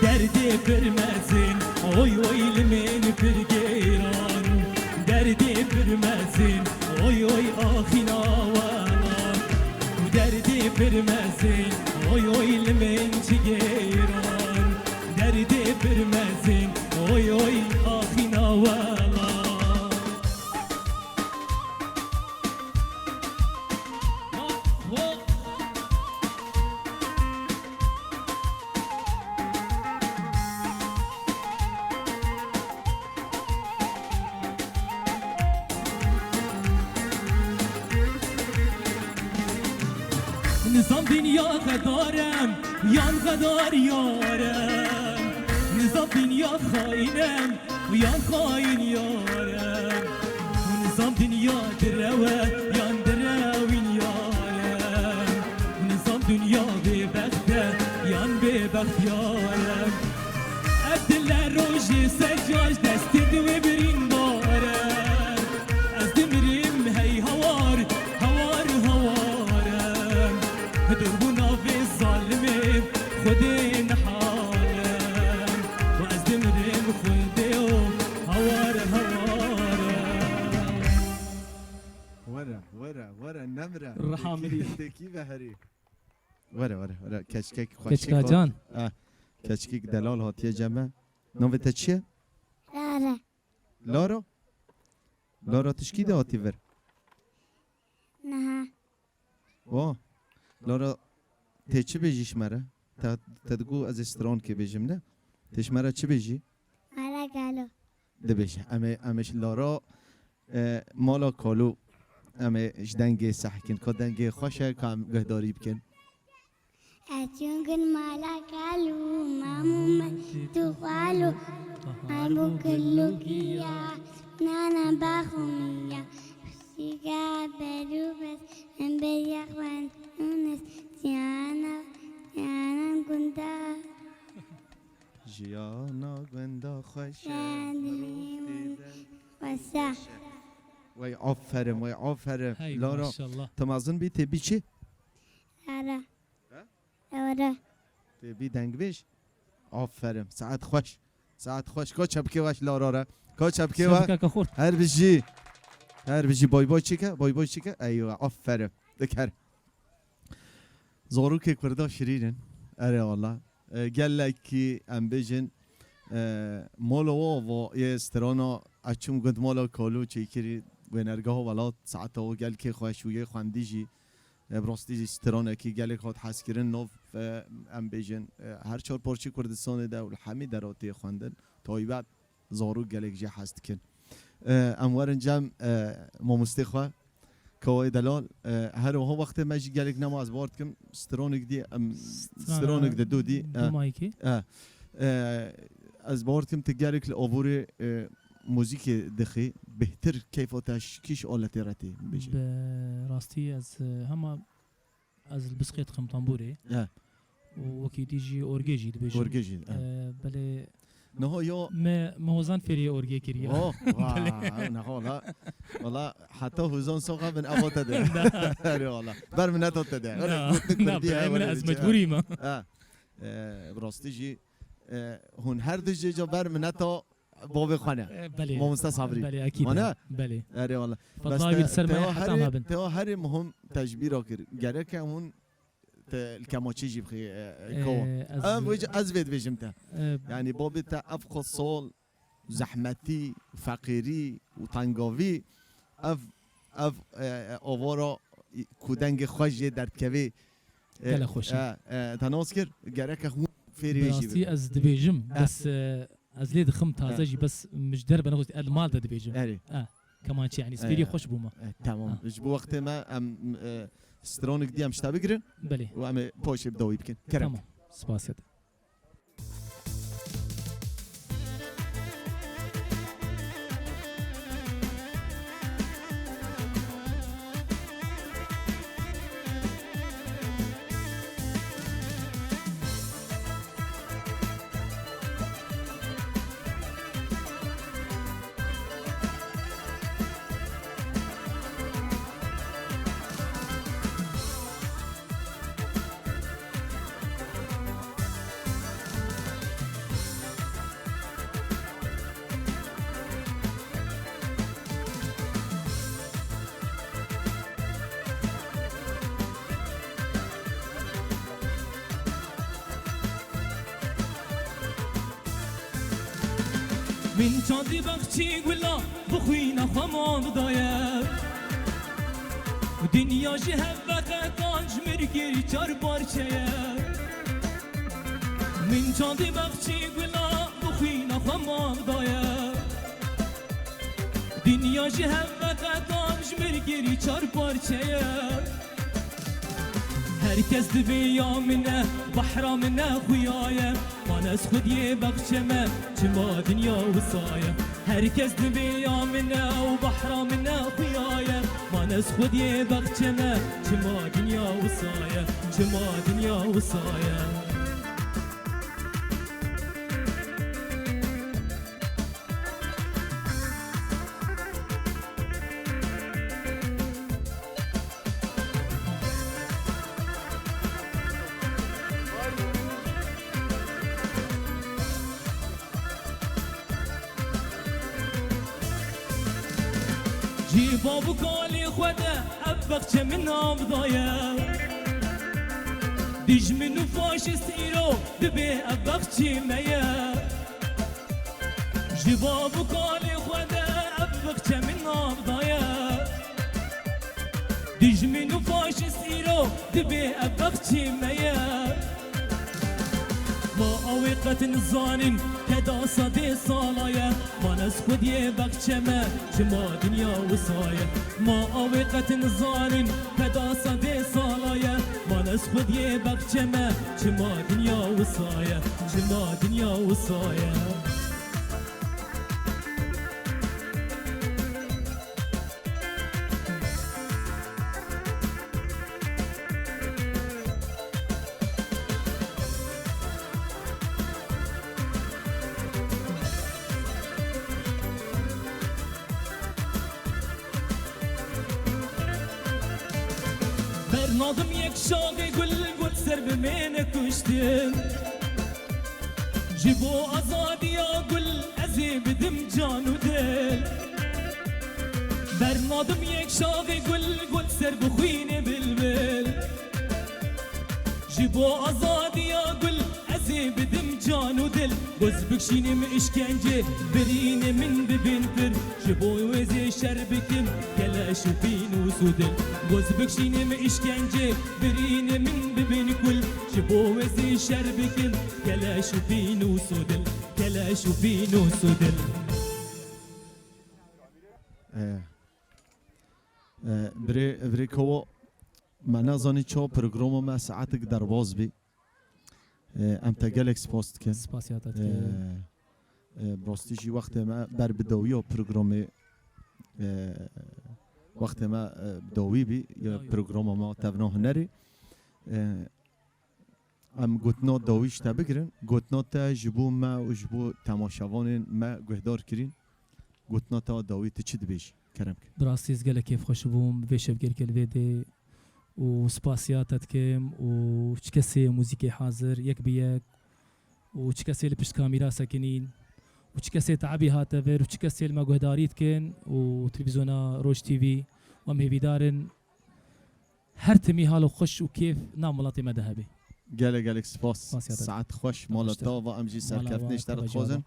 Derdê pir mezin, oy oy li min pir gêran. Derdê pir mezin, Oy oy axîna wela, û derdê pir mezin, oy oy li min çi gêran. Derdê pir mezin, oy oy axîna wela. Nizam dinya xedar em, yan xedar yar em. Nizam dinya xayin em, yan xayin yar em. Nizam dinya direw e, yan direwîn yar em. Nizam dinya bêbext e, yan bêbext yar em. Ev dile rojê secca ji destê di wê birîndar e. Ez dimirim hey hawar, hawar, hawar e. Dûr bû navê zalimê Xwedê nehal e. Û ez dimirim Xwedê û hawar, hawar e. Were, were, were, nemre. Riha min î. Tekî, tekî ve herî. Were, were, were. Keçikek xweşik Keçika hat. Can. Ah, keçikek delal hatiye cem me. Navê te çi ye? Lara. Lara? Lara, tu ji kî de hatî vir? Niha. Wa. Lara, tê çi bêjî ji me re? Te, te digot ez ê strankê bêjim, ne? Tê ji me re çi bêjî? Mala Kalo. Dibêje. Em ê, em ê ji Lara, e, Mala Kalo, em ê ji dengê sehkin. Ka dengê xweş e, ka em guhdarî bikin. Ez çûn gund Mala Kalo, mamû me tu xalo. Har bû kilo giya, nana baxumiya. Xwişîga berû bes, em beriya xwendûnes. Jiyana, jiyana gunda. Jiyana gunda xweş e, Şadî mirov tê de xweş e. Wey aferin, wey aferin. Hey, Lara, maşallah. Tu mezin bî, tê bî çi? Lara. He? Lara. Tê bî dengbêj? Aferin. Saet xweş. Saet xweş. Ka çepkê we ji Lara re. Ka çepkê we. Şevika ka xurt. Her bijî. Her bijî. Bay bay çike. Bay bay çike. Eywa. Aferin. Diker. Zarokê Kurda şirîn in. Erê wala. E, gelekî em bêjin, e, mala wa va yê strana, ez çûm gund Mala Kalo çêkirî, wênergeha welat, saeta wa gelkê xweş û yê xwendî jî, e, bi rastî jî stranekî gelek hat hezkirin, nav, e, em bêjin, e, her çar parçeyê Kurdistanê de û li hemî deratê xwendin, taybet zarok gelek jê hez dikin. E, em werin cem, e, mamostê xwe, Kawayê Delal, e, her wiha wextê me jî gelek nema ez bawer dikim, stranek dî, em, Strana stranek de dû dî, e, Dumayekê. E, e, ez bawer dikim tu gelek li aborê, e, muzîkê dixî, bêhtir keyfa te ji kîş aletê re tê bêje? Bi rastî ez, e, hema Ez li bisqê dixim tembûrê. He. Û wekî dî jî orgê jî dibêjim. Orgê jî, he. Eee, belê Niha ya me, me hozan fêriyê orgê kiriye. Oh, Belê. Wah, niha wala, wala heta hozan soxa bin ava te de. Na. Erê wala. Ber mineta te de. Na, Öyle gotin na, Kurdî, belê he, min öyle ez bir şey, mecbûrî he. Me. Ha. Eee, bi rastî jî, eee, hûn her du jê ca ber mineta bavê xwe ne. E, belê. Mamoste Sabrî. Belê, ekîd. Wane? Belê. Erê wala. Fadla Bes te, wî li ser te me wa heta herî, me bin. Te wa herî muhim te ji bîra kir. Gereke hûn te li kemaçî jî bixî, e, e, E, kawa. ez Ev wê, ez vê dibêjim te. E, Yani babê te ev qisol, zehmetî, feqîrî û tengavî, ev, ev, e, e, avara ku dengê xwe jê derdikevê, e, Gele xweş e. E, e, te nas kir, gereke hûn fêrê Bi jî rastî bibin. Ez dibêjim, E. Bes, e, Ez lê dixim taze E. Jî, bes min ji derve nexwest, ez li mal de dibêjim. Erê. E, kemançe, yanî, E. Spêrî xweş bû me. E, tamam. E. Ji bo wextê me em, e, stranek dî em ji te bigirin Belê. Û em ê paşê bi dawî bikin. Kerem. Tamam. Spasê te. Min çandî bexçî gula bi xwîna xwe mavdaye. Dinya ji hev veqetan ji min kir çar parçeye. Min çandî bexçî gula bi xwîna xwe mavdaye. Dinya ji hev veqetan ji min kir çar parçeye. Her kes divê ya min e, behra min e, xuya ye. Man ez xwediyê bexçe me, çima dinya wisa ye. Her kes divê ya min e û behra min e, xuya ye. Man ez xwediyê bexçe me, çima dinya wisa ye, çima dinya wisa ye. Ji bav û kalê xwe de ev bexçe min nav daye. Dijmin û faşîst îro dibê ev bexçî me ye. Ji bav û kalê xwe de ev bexçe min nav daye. Dijmin û faşîst îro dibê ev bexçî me ye. Ma ew ê qet nizanin keda sedê sala ye. Man ez xwediyê bexçe me, çima dinya wisa ye. Ma ew ê qet nizanin keda sedê sala ye. Man ez xwediyê bexçe me, çima dinya wisa ye, çima dinya wisa ye. Bernadim yek şaxê gul, gul ser bi mêne kuştin. Ji bo azadiya gul ez ê bidim can û dil. Bernadim yek şaxê gul, gul ser bi xwînê bilbil. Ji bo azadiya gul ez ê bidim can û dil. Goz bikşînim îşkence, birînê min bibin pir. Ji bo wê zê şer bikim, keleş û pînûs û dil. Goz bikşînim îşkence, birînê min bibin kul. Ji bo wê zê şer bikim, keleş û pînûs û dil. Keleş û pînûs û dil. Eh, eh, birê, birê Kawa, me nezanî çawa programa me saetek derbas bî. Eh, em te gelek spas dikin. Spasiya te dikim. Eh, eh, bi rastî jî wextê me ber bi dawiya programê, eh, wextê me, eh, bi dawî bî, ya programa me tevna hunerê. Eh, Em gotina dawî ji te bigirin. Gotina te ji bo me û ji bo temaşevanên me guhdar kirîn. Gotina te a dawî tu çi dibêjî? Kerem ke. Bi rastî ez gelek kêfxweş bûm bi vê şevgêrkê li vê dê û spasiya te dikim û çi kesê muzîkê hazir yek bi yek û çi kesê li pişt kamîra sekinîn û çi kesê teebî hate vir û çi kesê li me guhdarî dikin û televîzyona Roj T V û em hêvîdar in her timî hal û xweş û kêf nav miletê me de hebe. Gelek gelek spas. Spas ya te. Saet xweş, mala te ava, em jî serkeftinê ji te re dixwazin.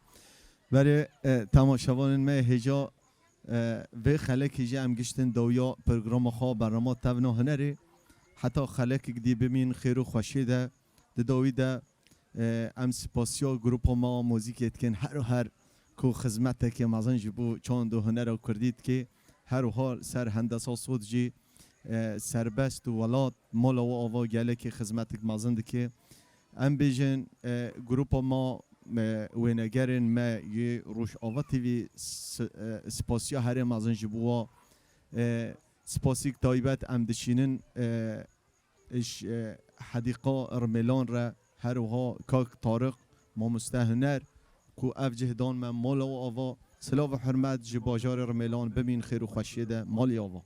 Berê, e, temaşevanên me hêja, e, vê xelekî jî em giştin dawiya programa xwe, bernama Tevna Hunerê. Heta xelekek dî bimîn xêr û xweşiyê de, di dawî de, e, em spasiya grupa me a muzîkê dikin her û her ku xizmetekê mezin ji bo çand û hunera kurdî dike. Her wiha ser hendesa sod jî, e, serbest û welat mala we ava gelekî xizmetek mezin dike. Em bêjin, e, grupa me, e, wênegerên me yê Rojava T V s-, e, spasiya herê mezin ji bo we. E, spasîk taybet em dişînin, e, ji, e, Hedîqa Rimêlan re, her wiha kak Tariq, mamoste huner, ku ev cih dan me mala we ava. Silav û hurmet ji bajarê Rimêlan, bimîn xêr û xweşiyê de, malê ava.